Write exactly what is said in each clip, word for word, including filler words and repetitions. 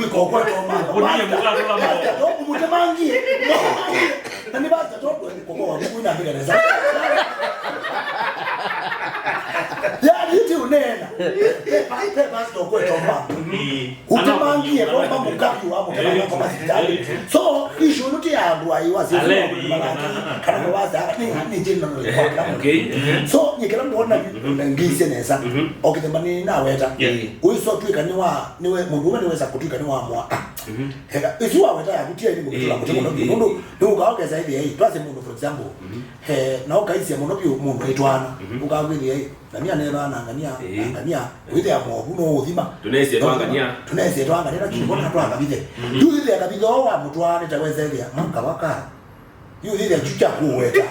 kwĩka ũkwetwa mama. Ũnie mũkatũla mo. Pastor, to kũmũtemangie. Na nĩ pastor, to kwenda kũkoa, kwĩna mbele nesa. Yaani, ĩtĩ ũneena. Pe pa-, pe pastor ũkwetwa mama. Ũtemangie, komba mũkavi wa mũtemanga kwa masitali. So, issue ĩno ti ya andũ aĩ wa sisi. Alevi, kana, kana mawasa, ni, ni general kwa kila mũndũ. Okay. So, nyie kĩla ndona ngĩisye nesa. O kĩthemba nĩ naweta. Yeah. Ũiso twĩka nĩ wa, nĩwe, mũndũ ũmwe nĩwesa kũtwĩka nĩ wa mwa. Ah. Eka, ĩsu waweta yaku ti aini mũkĩtũla mũtĩ mũno biũ. Nũndũ, nĩ ũkaokesa ĩthĩa ĩ, twasye mũndũ, for example, eh, na ũkaisya mũno biũ mũndũ aitwana. Ũkakwĩthĩa ĩ, ngania nethwa na ngania, na ngania, wĩthĩa movu no ũthima. Tũnesie twangania. Tũnesie twangania, lakini mbona twakavithe? Yu ĩthĩa kavithe o wa mũtwaanĩte wesethĩa, maka waka. Yu ĩthĩa kyu kya kũweta.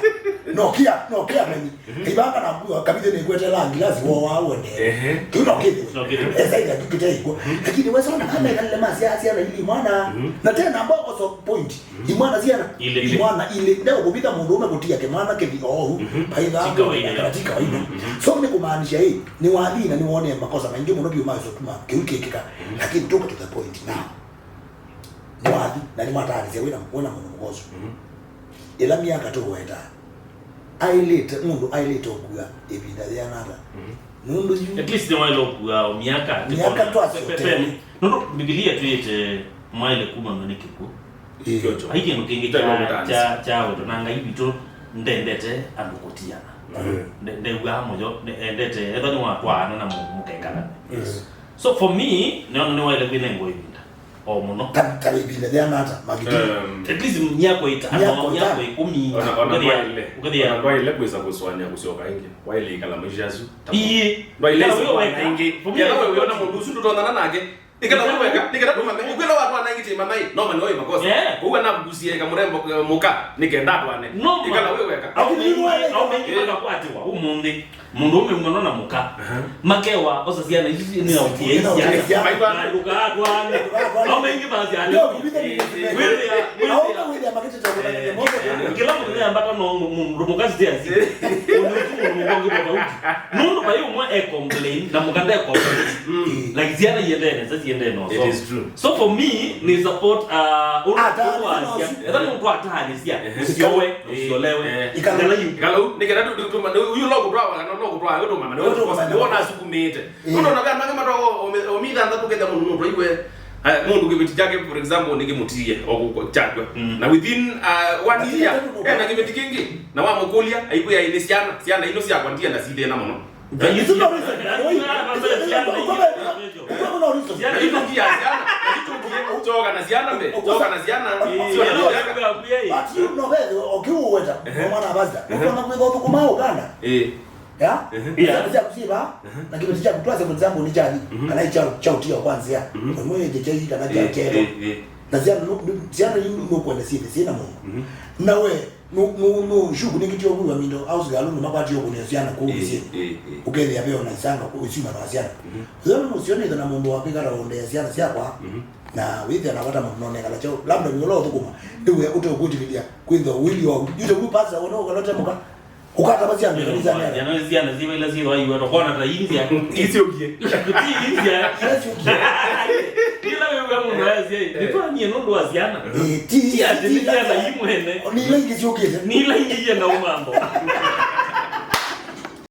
No kia, no kia meni. Ibanga na kuwa kabithe ni kwetela ngilasi wo wa wende. Ehe. Tu no kile. No kile. Esa ile tu kite iko. Lakini wewe sona kama kale masi ya sia na ili mwana. Na tena ambao also point. Imwana siana. Ile, ile. Imwana ile. Leo kupita mundu ume kutia kimwana kithi oh. Paitha. Tika wa ile. Tika wa ile. So ni kumaanisha hii ni wathi na ni wone makosa maingi muno biu mazo kuma kiu kikika. Lakini tuka to the point now. Mwathi na ni mwataanisia wina wina mundu mukoso. Ila miaka tuweta. Ailite, mũndũ ailite ũkua ĩvinda yĩana ata? Nũndũ yu at least nĩwaĩle ũkua o myaka. Myaka twasyo tene. Nũndũ Mbivilia twĩĩte mwaĩle kumanwa nĩ kĩkw'ũ. Ĩĩ. Ai kĩndũ kĩngĩ kya kya wendo na Ngai witũ ndendete andũ kũtiana. Nde- ndew'aa mũyo ne- endete ethwa nĩwatwaana na mũndũ mũkengalane. So for me nĩona nĩwaĩle kwĩnengwa ĩvinda o mũno. Ta ta ĩvinda yĩana ata? Magidi. Um, at least myaka ĩtano, myaka ĩkũmi. Ona ona ndwaile ona ndwaile kwĩsa kũsũanĩa kũsyoka ĩngĩ. Waile ikala maisha asu. Ii ndwaile ĩsũana ĩngĩ. Kĩla we wĩona mũndũ ũsu ndũtonana nake. Nĩkenda we weka nĩkenda ndũmame ũkwĩla watwana ĩngĩ tĩma mai no mane oĩ makosa. Ũu anakugusie eka mũrembo mũka nĩkenda atwane. Nĩkenda we weka. Au mengi makakwatiwa ũmũnthĩ. Mũndũũme mũno na mũka makewa osa syana isu nĩ na ũkĩaisya. Ndũkaatwaane. Au maingĩ ma syana wĩthĩa wĩthĩa kĩla mũthenya mbata no mũndũ mũka sitĩasi. Ũnĩũtu mũndũ mũkongi tofauti. Nũndũ vai ũmwe e complain na mũka nde complain. Like syana iendee nesa siendee noso. So for me ni support uh, ũndũ wa syana etha nĩ ũndũ ataanĩsya ũsyowe ũsyolewe. Ikala yu. Ikala yu nĩ kenda tu tu tu uyu lo kutwa wa no lo kutwa yo tumana no wona sukumite. Uno na kana kama to omitha nda tukenda mundu no twa iwe. Mundu kiveti chake for example ni kimutiye oku chakwe na within uh, one year ena kiveti kingi na wamukulia aiwe ya ile siana siana ino sia kwandia na sile na muno. Isu no reason. Isu no reason. Itungia siana itungia choka na siana mbe choka na siana. But you know where okiuweta mwana basta ukona kwitha thukuma Uganda. Eh. Ya? Ĩsana sya kũsiva na kĩveti kyaku twasya for example nĩ kyathi kana kya kya ũtia kwa nzĩa. Kwa mwe nje kya kana kya kero. Na syana syana yu nũkwenda syĩthe syĩna mũndũ. Na we nũshuku nĩ kĩtio kuwa mindo house girl nĩ makwatio kũnĩa syana kũu nzĩ. Ũkethĩa veo na isanga kũu isima na syana. Thĩna nũsio nĩ thĩna mũndũ wa kwĩkala ũndea syana syakwa. Na wĩthĩa na vata mũndũ nonekala chao labda nĩ ũla ũthũkũma. Nĩwe ũteũkwĩtĩkĩlia kwĩthwa wĩli wa yute ku pastor ũna ũkalote mũka. Ukatavasya andũ kanisa nene. Syana syana siva ila syithwa iwe tokona ta inzia. Isyokie. Ti inzia. Ila syũkie. Ila wewe mũndũ ayasya nitwanie nũndũ wa syana. Eh, ti ti ati nĩ syana imwene. Ni ila ingĩ syũkĩte. Ni ila ingĩ yenda umambo.